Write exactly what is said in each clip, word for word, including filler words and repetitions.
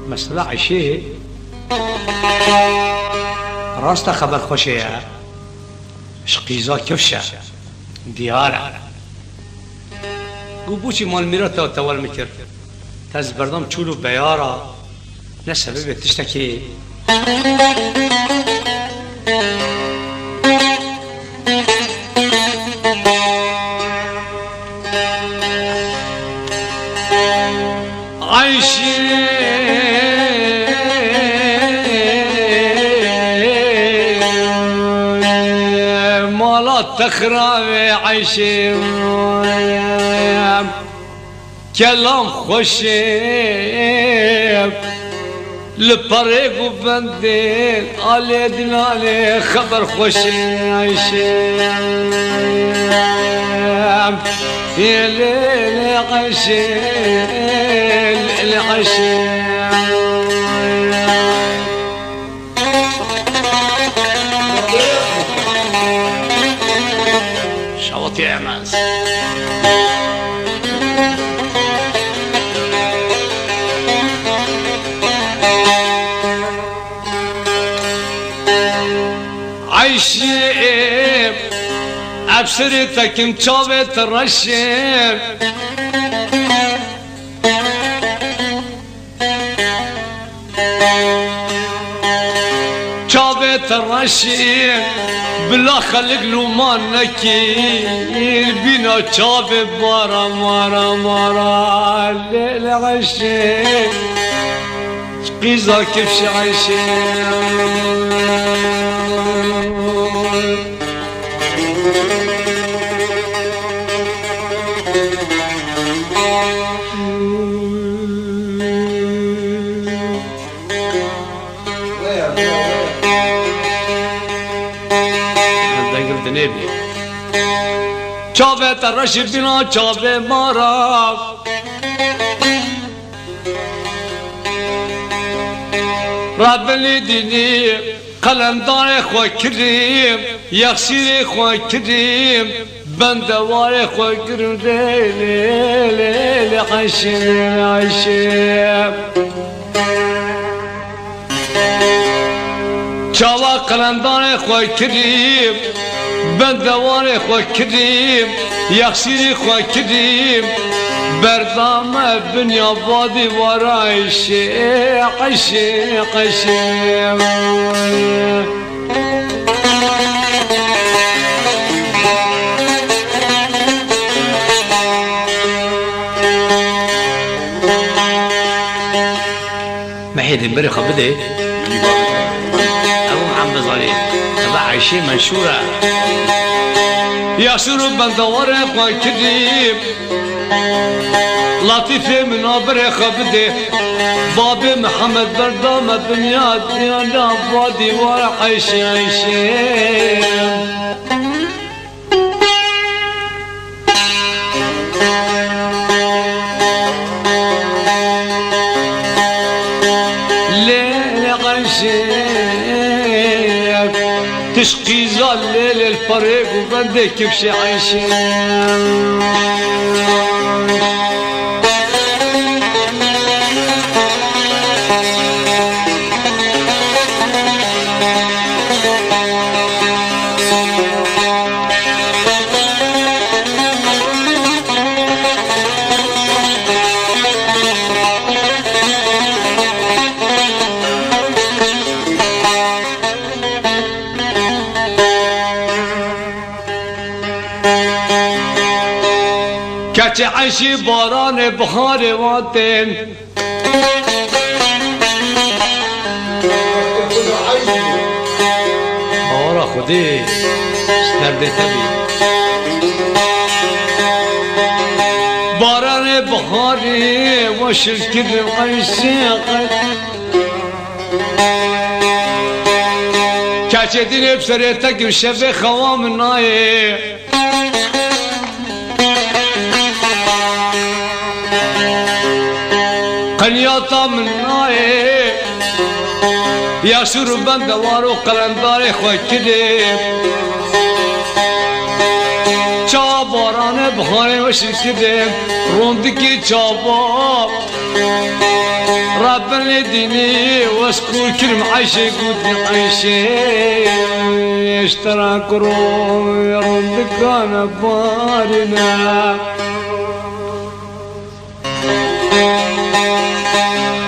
Mesela Eyşê, rast e, xeber xweş e, ji qîza kifş e, diyar e. Got, boçî malmîra te tewel min kir? Te ez berdam çûl û beyara, ne sebebê tiştekê. Eyşê, mala te xirab e Eyşê. Kelam xweş e, li perê û bendê, alê dilalê xeber xweş e, Eyşê. Ê lê lê Eyşê, lê lê Eyşê. Şawatî Emez. Eyşê, ev serê tekin çavê te reşê. Çavê te reşî, bila xelik lûman nekîr, bîna çavê bara mara mara, lê lê Eyşê, qîza kifşê Eyşê. Dengil dinê bî. Çavê te reşî bîna çavê mara. Rebilî dînî. Qelendarê xwe kirî, yexsîrê xwe kirî, bendewarê xwe kirî, lê, lê, lê, lê, Eyşê, Eyşê. Çawa qelendarê xwe kirî, bendewarê xwe kirî, yexsîrê xwe kirî, berdame binya va dîwara Eyşê, Eyşê, Eyşê. Mehêdîn, berê xwe bidê. Ew Mihemed Zarî, eva Eyşê meşhûr e. Yexsîr û bendewarê xwe kirî. Latîfê min a berê xwe bidê. Babê Mihemed berdame binya diyana va dîwar Eyşê, Eyşê. Lê lê Eyşê, tişt qîza lê lê li perê û bendê kifşê Eyşê. Keçê Eyşî baranê biharê wan tên. Hawara Xwedê ji derdê te bî. Baranê biharê weşil kirin Eyşê. Keçê dînê bi serê te gir şevê xewa min nayê. Qenyata min nayê, ya şûr û bendewar û qelendarê xwe kirê. Çawa baranê biharê weşî kirê, rondikî çawa Rabbin lê dînî wes qûr kirim eyşê gotî eyşê. Ji te re kuro rindikane barîne.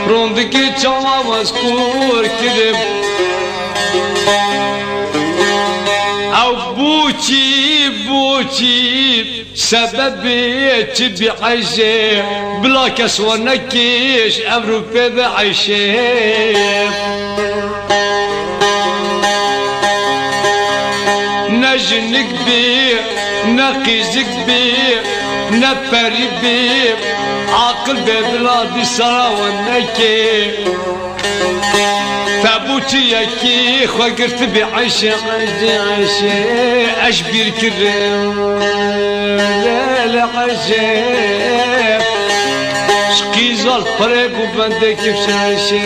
Rindikê çawa wes qûr kirim. Ew boçî, boçî. Sebebê çi bî eyşê, bila kes we nekêş, ev rû pê de eyşê. Ne jinik bî, ne qîzik bî, ne perî bî, aqil bê bila dîsa we nekê. Te bû çi yekî xwe girtibî eyşê, eyşê, eyşê, ez bîr kirim. Lê, lê eyşê, ji qîzal pirê bû bendê kifşê eyşê.